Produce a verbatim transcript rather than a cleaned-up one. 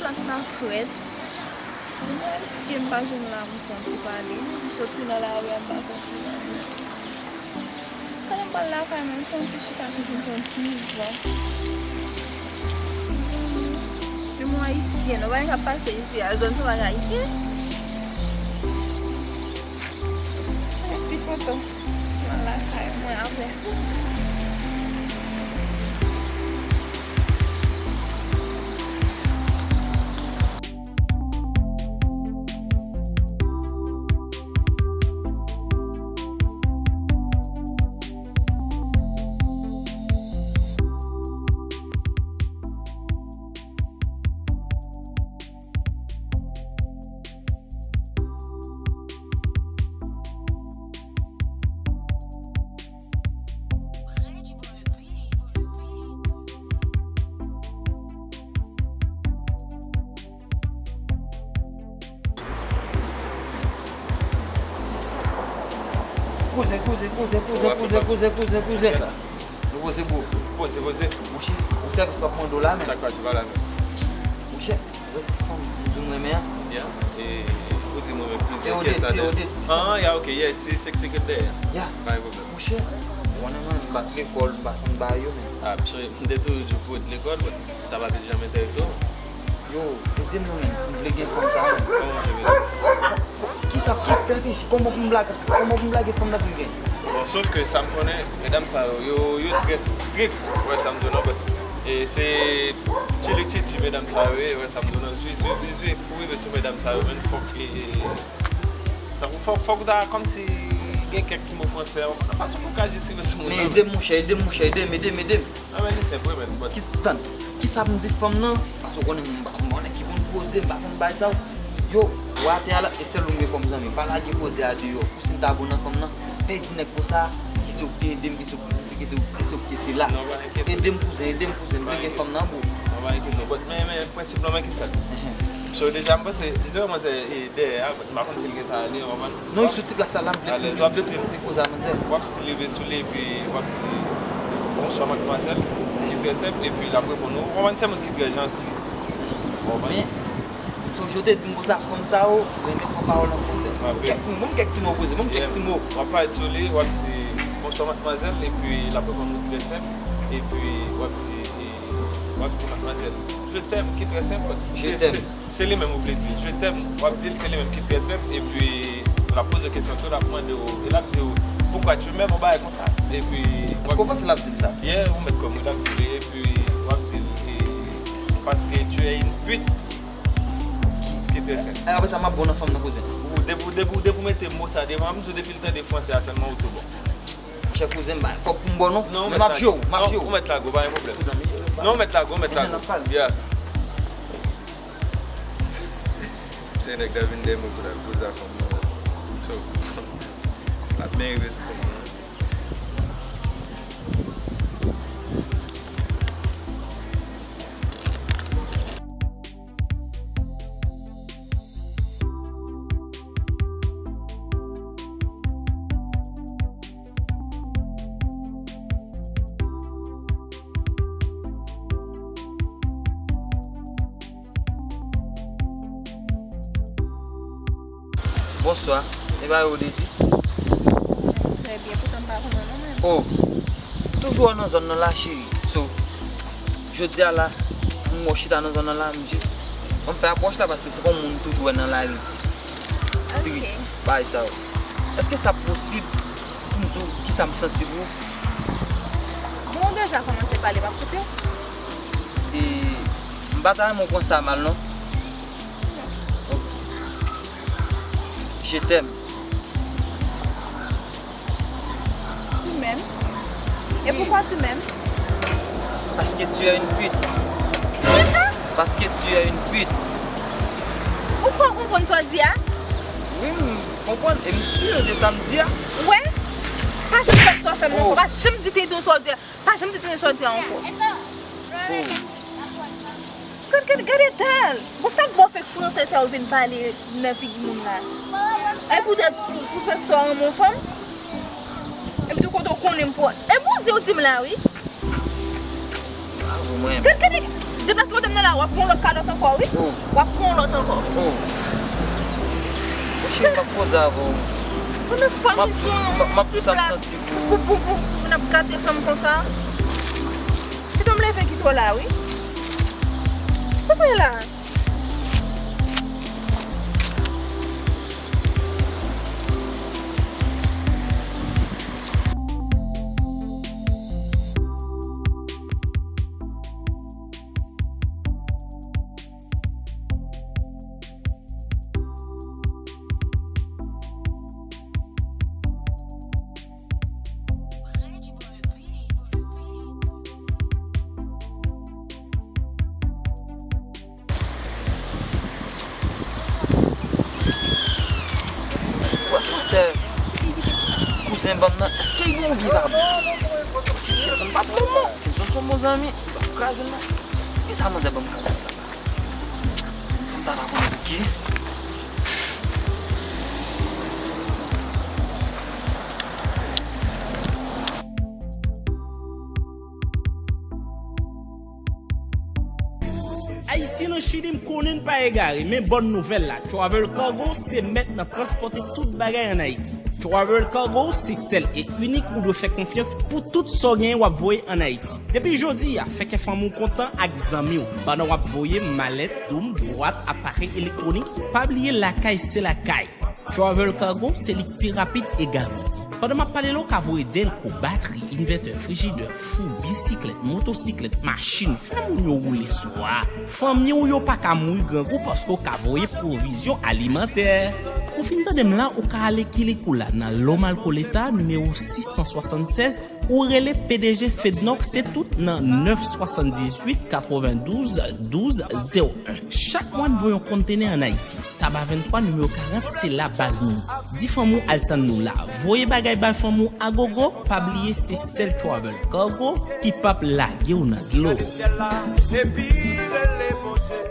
Plas la frèt. Mwen ayisyen, m pa jwenn la, m fè yon ti pale. M soti nan lari a, m pa fè yon ti zanmi. Pandan m pral lakay mwen, m fè yon ti chita, toujou m fè yon ti van. Mezanmi, men mwen ayisyen, nou pa gen k ap pase isi a, zòn sa pa gen ayisyen. Ti foto. Mwen lakay mwen avè. Kouzen, kouzen, kouzen, kouzen, kouzen, kouzen, kouzen, kouzen. Nou poze, bro. Poze, poze. Monchè, yon sèvis m ap mande w la, men. Sa k pase, pale avè m. Monchè, yon ti fanm m di w m renmen an. Yeah. E ou di m renmen plizyè kès a de. Ah, ya, ok, yeah, ti sek sek dèyè. Yeah. Pa gen pwoblèm. Monchè, ou konnen mwen, m pa t lekòl, m pa konn bagay yo, men. Ah, m sonje, m te toujou di w pou w t lekòl, but sa pa te janm enterese w. Yo, ede m non, men, m vle gen fanm sa a, men. Kòman w vle gen? Kisa, ki estrateji? Kòman pou m lage, kòman pou m lage fanm nan pou l gen? Bon, sof ke sa m konnen, medam sa yo, yo, yo trè strik, ou wè sa m di w non, but, e se tchili tchitchi medam sa yo ye, ou wè sa m di w non, zwi, zwi, zwi, zwi, pou rive sou medam sa yo, men, fòk, e, tankou fòk, fòk ou ta kòmsi gen kèk ti mo fransè, yon fason pou w ka jis rive sou moun nan. Men ede m, monchè, ede m, monchè, ede m, ede m, ede m. Ah, men li senp wi, men, but. Kis-, tann, kisa m di fanm nan? Paske w konnen m pa, m pa nèg ki konn koze, m pa konn bay sa yo. Yo, w atè a la, e sèl ou m gen kòm zanmi. Pa lage koze a deyò. Pou si m ta bon nan fanm nan, pèdi nèg konsa, kise w ki te ede m, kise w ki te, kise w ki te sila. Non, pa enkyete w. Ede m, kouzen, ede m, kouzen. M vle gen fanm nan, bro. Non, pa enkyete w. But, men, men, prensip lan, men kisa l ye? So, deja, m panse, m te wè manzè, e, dèyè a, but m pa konn si l gentan ale, w konprann? Non, li sou ti plas la, la, m vle, alèz, w ap still, vle koze a manzè. W ap still rive sou li, epi w ap di, "Bonswa, madmwazèl," ki trè senp, epi l ap reponn ou. Ou konprann, se moun ki trè janti. Ou konprann? Men, m sonje w te di m konsa, fanm sa yo renmen pran pawòl an fransè. Ban m kèk mo, ban m kèk ti mo poze, ban m kèk ti mo. W ap parèt sou li, w ap di, "Bonswa, madmwazèl," epi l ap reponn ou trè senp, epi w ap di, e, w ap di, "Madmwazèl, je t'aime," ki trè senp. Je t'aime. Se li menm ou vle di l, "Je t'aime," w ap di l, se li menm ki trè senp, epi l ap poze w kesyon tou, l ap mande w, e l ap di w, "Pourquoi tu m'aimes?" yon bagay konsa. Epi, èske w panse l ap di l sa? Yeah, ou mèt kòm wi, l ap di l, epi w ap di l, e, "Parce que tu es une pute," ki, ki trè senp. E apre sa, m ap bon nan fanm nan, kouzen. Ou, depi, depi, depi w mete mo sa devan, m di w depi l tande fransè a sèlman, ou tou bon. Monchè kouzen, m bay kòb pou m bò non. Men m ap jwe w, m ap jwe w. Ou mèt lage w, pa gen pwoblèm. Non, ou mèt lage w, ou mèt lage w. Yeah. Se nèg la vin dèyè mwen pou l al koze a fanm nan. So, l ap byen rive sou fanm nan. Bonswa. E bagay ou te di? Trè byen, poutan m pa konnen non, men. Oh, toujou nan zòn nan la, cheri. So, jodi a la, m wè w chita nan zòn nan la, m jis, ban m fè apwòch la, paske se pa yon moun m toujou wè nan lari. Ok. Trip, bagay sa yo. Èske sa posib pou m di w kisa m santi pou ou? Bon, ou deja kòmanse pale, m ap koute w. E m pa ta renmen w pran sa mal, non. Ok. Je t'aime. Tu m'aimes? Et pourquoi tu m'aimes? Parce que tu es une pute. Kisa? Parce que tu es une pute. Ou pa konprann sa w di a? Wi, m konprann. E m si de sa m di a. Ou wè? Pa janm fè m sa w fè m nan ankò. Pa janm di te de sa w di a. Pa janm di te de sa w di a ankò. Oh. Gad, gad, gad eta l. Bon, sa k ba w fèk fransè sa yo vin pale nan figi moun la? E poutèt, poutèt sa w renmen yon fanm? Epi tou kote w konnen m pwòt. E poze w di m la, wi. Gad, gade, deplasman w te mennen la, w ap pran yon lòt kalòt ankò, wi. W ap pran yon lòt ankò. Monchè, m ap poze avè w. Mwen menm fanm vin sou yon ti plas pou, pou, pou, pou, pou n ap gate ansanm konsa. Kite m leve kite w la, wi. Sa sa ye la? Wè fransè kouzen banm nan, èske l bon oubyen pa bon? Paske Kenson pa bon non. Kenson se yon bon zanmi, li pa pou kraze l non. Kisa manzè banm kalòt sa la? Kòm ta va konnen pou ki. Ayisyen nan Chili, m konnen n pa egare, men bòn nouvèl la, Travel Cargo se mèt nan transpòte tout bagay ann Ayiti. Travel Cargo se sèl e inik ou dwe fè konfyans pou tout sa w genyen w ap voye ann Ayiti. Depi jodi a, fè kè fanmi w kontan ak zanmi w pandan w ap voye malèt, doum, bwat, aparèy elektwonik. Pa bliye lakay se lakay. Travel Cargo se li k pi rapid e garanti. Pandan m ap pale la, w ka voye dèlko, batri, envètè, frijidè, fou, bisiklèt, motosiklèt, machin, fè moun yo woule sou a. Fanmi w yo pa ka mouri grangou paske w ka voye pwovizyon alimantè. Ou fin tande m la, ou ka ale kilik ou la nan Lomalcoleta, nimewo sis san swasannsèz, ou rele P D G Fednock, se tout nan nèf swasanndizuit katrevendouz douz zewo en. Chak mwa n voye yon kontenè ann Ayiti. Taba venntwa, nimewo karant, se la baz nou ye. Di fanmi w al tann nou la. Voye bagay bay fanmi w agogo, pa bliye se sèl Travel Cargo ki p ap lage w nan dlo. Epi rele Bondye.